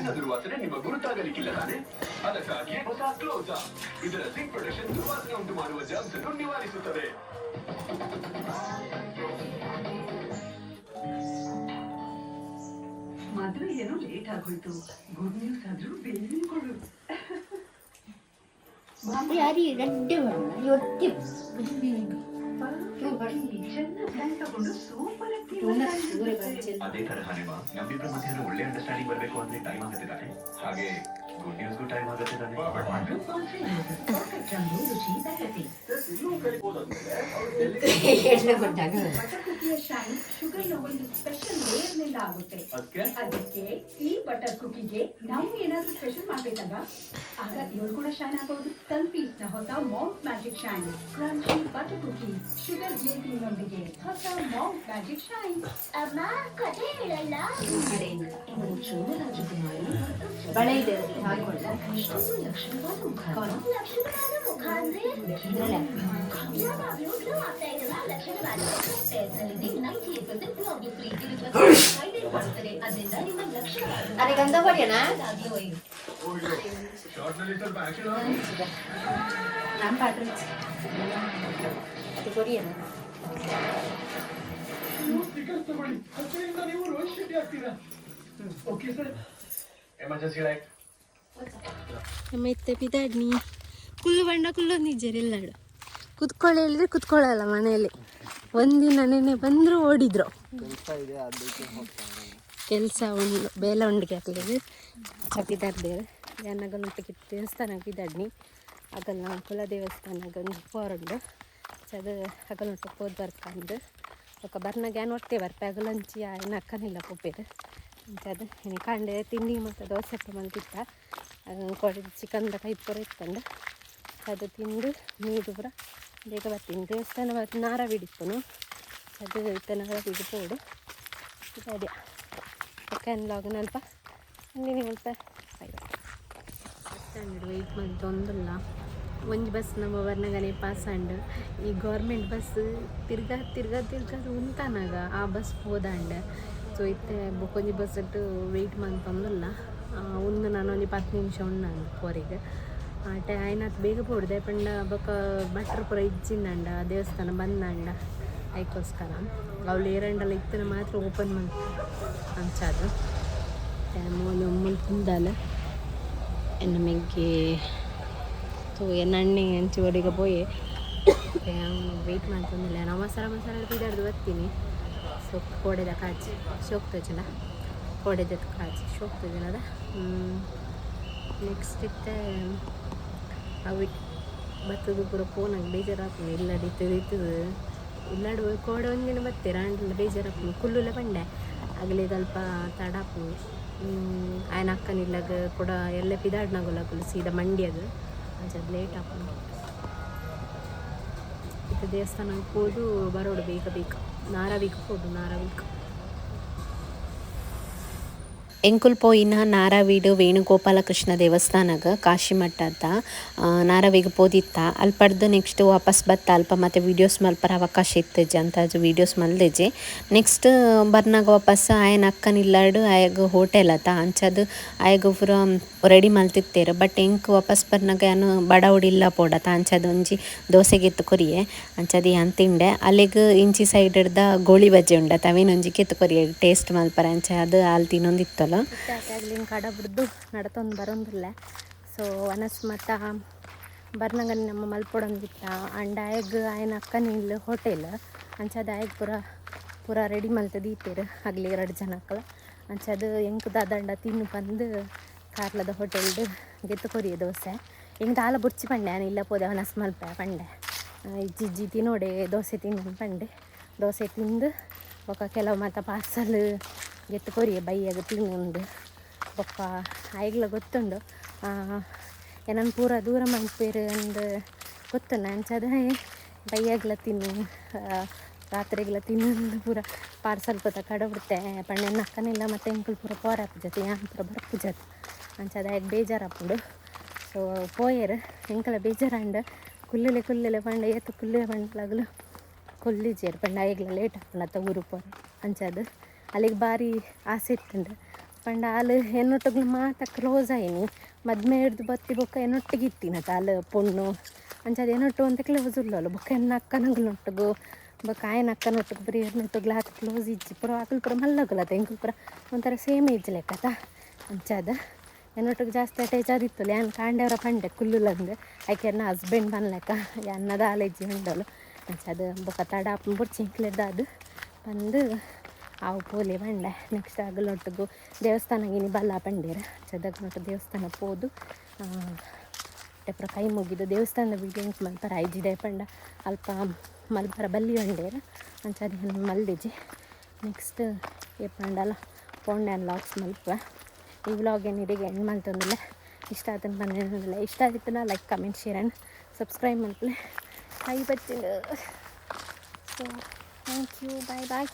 ನೀರಿನ ದುರ್ವಾಸನೆ ನಿಮ್ಮ ಗುರುತಾಗಲಿಕ್ಕಿಲ್ಲ ತಾನೆ. ಅದಕ್ಕಾಗಿಯೇ ಹೊಸ ಕ್ಲೋಸ್ ಅಪ್. ಇದರ ಸಿಂಕ್ ಪ್ರೊಟೆಕ್ಷನ್ ದುರ್ವಾಸನೆ ಉಂಟು ಮಾಡುವ ಜರ್ಮ್ಸ್ ಅನ್ನು ನಿವಾರಿಸುತ್ತದೆ. ಮದುವೆ ಏನೋ ಲೇಟ್ ಆಗೋಯ್ತು. ಗುಡ್ ನ್ಯೂಸ್ ಆದ್ರೂ ಬೇಗ ಕೊಡು. ಯಾರಿ ರಡ್ಡೆ ಬರೋಣ ಒತ್ತಿ. ಚೆನ್ನಾಗಿ ಪ್ಲಾನ್ ತಗೊಂಡು ಸೂಪರ್. ಅದೇ ತರಹನೇ ಮಾ, ನಮ್ಮಿಬ್ಬರ ಮಧ್ಯಾಹ್ನ ಒಳ್ಳೆ ಅಂಡರ್ಸ್ಟ್ಯಾಂಡಿಂಗ್ ಬರಬೇಕು ಅಂದ್ರೆ ಟೈಮ್ ಆಗುತ್ತೆ ತಾನೆ? ಹಾಗೆ ಗುಡ್ ನ್ಯೂಸ್ಗೂ ಟೈಮ್ ಆಗುತ್ತೆ ತಾನೆ? ಪರ್ಫೆಕ್ಟ್ ರಂಗು, ರುಚಿ, ಭದ್ರತೆ. ಎಣ್ಣೆ ಕೊಟ್ಟಾಗ. ಬಟರ್ ಕುಕ್ಕಿಯ ಶೈನ್ ಶುಗರ್ನ ಒಂದು ಸ್ಪೆಷಲ್ ಲೇಯರ್ ನಿಂದ ಆಗುತ್ತೆ. ಅದಕ್ಕೆ ಈ ಬಟರ್ ಕುಕ್ಕಿಗೆ ನಾವು ಏನಾದ್ರೂ ಸ್ಪೆಷಲ್ ಮಾಡ್ಬೇಕಲ್ವಾ? ಆಗ ಇವಳು ಕೂಡ ಶೈನ್ ಆಗೋದು. ಸನ್ಫೀಸ್ಟ್ ನ ಹೊಸ Mount Magic Shine crunchy butter cookie, sugar glazing ನೊಂದಿಗೆ ಹೊಸ ಮೌಂಟ್ ಮ್ಯಾಜಿಕ್ ಶೈನ್. ಅಮ್ಮ, ಕಥೆ ಹೇಳಲ್ಲ? ಬಳೆ ಇದೆ, ಹಾಕೊಳ್ಳ. ಇಷ್ಟೊಂದು ಲಕ್ಷಣವಾದ ಮುಖ. ಲಕ್ಷಣವಾದ ಮುಖ ಅಂದ್ರೆ ಯಾವಾಗ್ಲೂ ಗ್ಲೋ ಆಗ್ತಾ ಇದೆಯಲ್ಲ, ಲಕ್ಷಣವಾದ ಮುಖ. ಅರೆ ಗಂಧ ಹೊಡೆಯೋಣ. ಶಾರ್ಟ್ ನಲ್ಲಿ ಸ್ವಲ್ಪ ಆಕ್ಷನ್. ನಾನು ಪಾತ್ರ ಅದು ಕೊರಿಯನ. ಸ್ಟಿಕರ್ಸ್ ತಗೊಳ್ಳಿ, ಹತ್ತಿರದಿಂದ ನೀವು ರೋಹಿತ್ ಶೆಟ್ಟಿ ಆಗ್ತೀರಾ. Okay sir, emergency light. ನಮ್ಮ ಇತ್ತೆ ಪಿದಾಡ್ನಿ ಕುಲ್ಲು ಬಣ್ಣ ಕುಲ್ಲೊಂದಿಜ್ಜರು ಎಲ್ಲಾಡು ಕುತ್ಕೊಳ್ಳಿ ಹೇಳಿದ್ರೆ ಕುತ್ಕೊಳ್ಳಲ್ಲ. ಮನೆಯಲ್ಲಿ ಒಂದಿನ ನೆನೆ ಬಂದರೂ ಓಡಿದ್ರು. ಕೆಲಸ ಉಂಡು, ಬೇಲ ಉಂಡಿಗೆ ಹಾಕ್ಲಿದ್ದು ಪಿದಾಡ್ದೇರು. ಯಾನಾಗಲುಂಟು ದೇವಸ್ಥಾನ ಪಿದಾಡ್ನಿ ಅಗಲ್ ನಾವು ಕುಲ ದೇವಸ್ಥಾನಗ ಒಂಜಿ ಪೋರುಂಡು ಅದು ಅಗಲುಂಟು ಪೋದು ಬರ್ಕಂದು. ಬೊಕ ಬರ್ನಾಗ ಯಾನ್ ಒಟ್ಟೆ ಬರ್ಪೆ. ಅಗಲಂಚಿ ಆಯ್ನ ಅಕ್ಕನಿಲ್ಲ ಪೋಪೆರ್. ಅಂಚಾದ್ ಇನಿ ಕಾಂಡೆ ತಿಂಡಿ ಮತ್ತು ದೋಸೆ ಮಲ್ತಿತ್ತ. ಕೊಡಿ ಚಿಕನ್ದ ಕೈಪುರ ಇತ್ತಂಡು, ಅದು ತಿಂದು ನೀರು ಪೂರ ಬೇಗ ಬರ್ತೀನಿ. ದೇವಸ್ಥಾನ ಬತ್ತು ನಾರವೀಡು ಇಪ್ಪುನು. ಅದು ಇತ್ತೆ ನಾರವೀಡು ಪೋಡು ಅದೇ. ಓಕೆ, ಲಾಗ್ ಅಲ್ಪ ನೀವು. Bye bye. Bus stand wait ಮಂತೊಂದುಲ್ಲ. ಒಂಜಿ ಬಸ್ ನಮ್ಮ ಬರ್ನಗನೆ ಪಾಸ್ ಆಂಡ್. ಈ ಗೌರ್ಮೆಂಟ್ ಬಸ್ ತಿರ್ಗಾ ತಿರ್ಗಾ ತಿರ್ಗಾ ಉಂತಾನಾಗ ಆ ಬಸ್ ಪೋದಾಂಡ್. ಸೊ ಇತ್ತೆ ಬೊಕೊಂಜಿ ಬಸ್ ವೆಯ್ಟ್ ಮಂತೊಂದುಲ್ಲ. ಉಂದು ನಾನು ಒಂಜಿ 10 ನಿಮಿಷ ಉಂಡು ಪೋರಿಗೆ ಆಟೆ ಆಯ್ನಾತ್ ಬೇಗ ಪೋಡುದೆ ಪಂಡ ಬೊಕ ಭಟ್ರು ಪೂರ ಇಜ್ಜಿಂದಂಡ, ದೇವಸ್ಥಾನ ಬಂದಂಡ. ಐಕೋಸ್ಕರ ಅವ್ಳು ಏರಂಡಲ ಇತ್ತನ ಮಾತ್ರ ಓಪನ್ ಮಲ್ತ. ಅಂಚಾದ್ ಮೋಲು ಮುಲ್ ಕುಂದಾಲ. ಎನ್ನ ಮೆಗ್ಗಿ ತೂ ಎನ್ನ ಅಣ್ಣೆ ಅಂಚಿ ಒಡಿಗ ಪೋಯೆ. ವೆಯ್ಟ್ ಮಂತೊಂದಿಲ್ಲ. ನಾವು ಮಸಾಲ ಮಸಾಲ ಪಿದಾಡ್ದು ಬರ್ತೀನಿ. ಸೊ ಕೋಡೆದ ಕಾಜಿ ಶೋಕ್ ತೋಜುಂಡ? ಕೋಡೆದ ಕಾಜಿ ಶೋಕ್ ತೋಜುಂಡದ. ನೆಕ್ಸ್ಟ್ ಇತ್ತೆ ಅವು ಬತ್ತದು ಪೂರ ಪೋನಾಗ ಬೇಜಾರಾಪುಂಡು. ಇಲ್ಲಡ್ ಇತ್ತದು ಇತ್ತದು ಇಲ್ಲಡ್ ಕೋಡೆ ಒಂದಿನ ಬತ್ತೆರ್ ಆಂಡಲ ಬೇಜಾರಾಪುಂಡು. ಕುಲ್ಲುಲ ಪಂಡೆ ಅಗಲಿಗೆ ಅಲ್ಪ ತಡ ಆಪುಂಡು. ಆಯನ ಅಕ್ಕನ ಇಲ್ಲಗ ಕೂಡ ಎಲ್ಲೆ ಪಿದಾಡ್ನಾಗುಲ ಅಕುಲು ಸೀದಾ ಮಂಡ್ಯಗ್. ಅಂಚ ಲೇಟ್ ಆಪುಂಡು. ಇತ್ತೆ ದೇವಸ್ಥಾನಕ್ಕೆ ಪೋದು ಬರೋಡು ಬೇಗ ಬೇಗ. ನಾರಾವಿಗೆ ಪೋಡು, ನಾರಾವಿಗೆ. ಎಂಕುಲ್ ಪೋಯಿನ ನಾರಾವೀಡು ವೇಣುಗೋಪಾಲ ಕೃಷ್ಣ ದೇವಸ್ಥಾನಗ, ಕಾಶಿಮಠದ ನಾರಾವಿಗೆ ಪೋದಿತ್ತ. ಅಲ್ಪಡ್ದು ನೆಕ್ಸ್ಟ್ ವಾಪಸ್ ಬತ್ತ. ಅಲ್ಪ ಮತ್ತೆ ವೀಡಿಯೋಸ್ ಮಲ್ಪರ ಅವಕಾಶ ಇತ್ತಜಿ ಅಂತ ವೀಡಿಯೋಸ್ ಮಲ್ದೆಜೆ. ನೆಕ್ಸ್ಟ್ ಬರ್ನಾಗ ವಾಪಸ್ ಆಯನ ಅಕ್ಕನ ಇಲ್ಲಾಡು ಆಯಗ್ ಹೋಟೆಲ್ ಅತ, ಅಂಚದ್ ಆಯಗ್ ಪೂರ ರೆಡಿ ಮಲ್ತಿತ್ತೇರು. ಬಟ್ ಎಂಕ್ ವಾಪಸ್ ಬರ್ನಾಗ ಯಾನ್ ಬಡವುಡಿಲ್ಲ ಪೋಡತ, ಅಂಚದ್ ಒಂಜಿ ದೋಸೆಗೆತ್ತು ಕೊರಿಯೆ. ಅಂಚದ್ ಯಾನ್ ತಿಂಡೆ. ಅಲ್ಲಿಗ್ ಇಂಚಿ ಸೈಡ್ ದ ಗೋಳಿ ಬಜ್ಜೆ ಉಂಡತ, ಅವೇನೊಂಜಿ ಕೆತ್ತು ಕೊರಿಯೆ ಟೇಸ್ಟ್ ಮಲ್ಪರ. ಅಂಚ ಅದು ಆಲ್ ತಿನ್ನೊಂದಿತ್ತಲ್ಲ. ಆಗ್ಲಿ ಕಡ ಬಿಡ್ದು ನಡತೊಂದು ಬರೋಂದಿಲ್ಲ. ಸೊ ವನಸ್ ಮತ್ತ ಬರ್ನಗ ನಮ್ಮ ಮಲ್ಪೊಡೊಂದಿತ್ತ. ಅಂಡ್ ಆಯಗ್ ಆಯನ ಅಕ್ಕನ ಇಲ್ಲ ಹೋಟೆಲ್. ಅಂಚಾದ ಆಯಗ್ ಪೂರ ಪೂರ ರೆಡಿ ಮಲ್ತ್ ದೀತೆರ್ ಅಗ್ಲಿ ಎರಡು ಜನಕ್ಕಲ. ಅಂಚಾದ್ ಎಂಕ್ ದಾದಂಡ ತಿನ್ನು ಪಂದ್ ಕಾರ್ಲದ ಹೋಟೆಲ್ಡ್ ಗೆತ್ತು ಕೊರಿಯೆ ದೋಸೆ. ಎಂಕ್ ದಾಲ ಬುಡ್ಚಿ ಪಂಡೆ. ಆನ್ ಇಲ್ಲ ಪೋದೆ ವನಸ್ ಮಲ್ಪೆ ಪಂಡೆ. ಇಜ್ಜಿ ಇಜ್ಜಿ, ತಿನ್ನೋಡೆ, ದೋಸೆ ತಿನ್ನು ಪಂಡೆ. ದೋಸೆ ತಿಂದು ಬೊಕ ಕೆಲವು ಮಾತ ಪಾರ್ಸಲ್ ಗೆತ್ತು ಕೊರಿಯೆ ಬಯ್ಯಾಗ ತಿನ್ನೊಂದು. ಬೊಕ್ಕ ಆಯ್ಗ್ಲ ಗೊತ್ತುಂಡು, ಏನನ್ ಪೂರ ದೂರ ಮನ್ಪೇರು ಅಂದ್ ಗೊತ್ತುಂಡು. ಅಂಚಾದ ಬಯ್ಯಾಗ್ಲ ತಿನ್ನು, ರಾತ್ರಿಗ್ಲ ತಿನ್ನು ಪೂರ ಪಾರ್ಸಲ್ ಪೂತ ಕಡ ಬಿಡ್ತೆ ಪಂಡ. ಎನ್ನ ಅಕ್ಕನಿಲ್ಲ ಮತ್ತು ಎಂಕುಲು ಪೂರ ಪೋರಾಪು ಜೊತೆ ಯಾನ್ ಪೂರ ಬರ್ಪು ಜೊತೆ. ಅಂಚಾದ ಆಯ್ಗ್ ಬೇಜಾರಾಪುಂಡು. ಸೊ ಪೋಯೆರ್. ಎಂಕಲ ಬೇಜಾರಾಂಡ್. ಕುಲ್ಲುಲೆ ಕುಲ್ಲುಲೆ ಪಂಡ ಏತ್ ಕುಲ್ಲುಲೆ ಪಂಡಲಾಗಲು ಕುಲ್ಲಿಜೆರ್. ಪಂಡ ಆಯ್ಗ್ಲ ಲೇಟ್ ಆಪುಂಡತ್ತ ಊರು ಪೋರೆ. ಅಂಚಾದ್ ಅಲ್ಲಿಗೆ ಬಾರಿ ಆಸೆ ಇತ್ತುಂಡು. ಪಂಡ ಆಲ್ ಎನ್ನೊಟ್ಟುಗ್ಲ ಮಾತ ಕ್ಲೋಸ್ ಆಯಿನಿ. ಮದ್ಮೆ ಹಿಡ್ದು ಬತ್ತಿ ಬೊಕ್ಕ ಎನ್ನೊಟ್ಟಿಗೆ ಇತ್ತಿನತ ಆಲ್ ಪೊಣ್ಣು. ಅಂಚಾದ್ ಎನ್ನೊಟ್ಟು ಒಂತೆ ಕ್ಲೋಸ್ ಉಲ್ಲೋಲು. ಬೊಕ್ಕ ಎನ್ನ ಅಕ್ಕನಗುಲೊಟ್ಟುಗು ಬೊಕ್ಕ ಆಯನ ಅಕ್ಕನೊಟ್ಟುಗು ಪೂರ ಇರ್ನೊಟ್ಟುಗ್ಲ ಆತ್ ಕ್ಲೋಸ್ ಇಜ್ಜಿ. ಪೂರ ಅಕುಲು ಪೂರ ಮಲ್ಲಗುಲತ, ಎಂಕುಲು ಪೂರ ಒಂಥರ ಸೇಮ್ ಏಜ್ ಲೆಕ್ಕತ. ಅಂಚಾದ್ ಎನ್ನೊಟ್ಟಿಗೆ ಜಾಸ್ತಿ ಅಟ್ಯಾಚ್ ಆದಿತ್ತುಲು. ಯಾನ್ ಕಾಂಡೆವರ ಪಂಡೆ ಕುಲ್ಲುಲಂದು, ಐಕೆ ಎನ್ನ ಹಸ್ಬೆಂಡ್ ಪನ್ಲೆಕ್ಕ ಎನ್ನದ ಆಲೇಜಿ ಉಂಡಲು. ಅಂಚಾದ್ ಬೊಕ್ಕ ತಡ ಆಪುಂಡು ಬೊರ್ಚಿ ಎಂಕ್ಲೆಡ್ದಾದ್ ಪಂದು ಅವು ಪೋಲೆ ಪಂಡೆ. ನೆಕ್ಸ್ಟ್ ಅಗಲೊಟ್ಟುಗು ದೇವಸ್ಥಾನ ಇನಿ ಬಲ್ಲ ಪಂಡೇರು. ಅಂಚಾದ್ ಅಗಲೊಟ್ಟು ದೇವಸ್ಥಾನ ಪೋದು ಪೂರ ಕೈ ಮುಗಿದು ದೇವಸ್ಥಾನದ ವೀಡಿಯೋ ಎಂಕ್ ಮಲ್ಪರ ಆಯ್ಜಿದೆ ಪಂಡ ಅಲ್ಪ ಮಲ್ಪರ ಬಲ್ಲಿ ಪಂಡೇರು. ಅಂಚಾದ್ ಯಾನ್ ಮಲ್ದಿಜಿ. ನೆಕ್ಸ್ಟ್ ಏಪಂಡಲ ಪೋಂಡ ವ್ಲಾಗ್ಸ್ ಮಲ್ಪುವೆ. ಈ ವ್ಲಾಗ್ ಏನಿದೆಗೆ ಎಂಡ್ ಮಲ್ತೊಂದುಲ್ಲೆ. ಇಷ್ಟ ಆತನ ಪಂದಿಲ್ಲ, ಇಷ್ಟ ಆಗಿತ್ತಲ್ಲ like, comment, share and subscribe ಮಲ್ಪಲೆ. ಕೈ ಬಚ್ಚಿಂದು. So thank you, bye bye.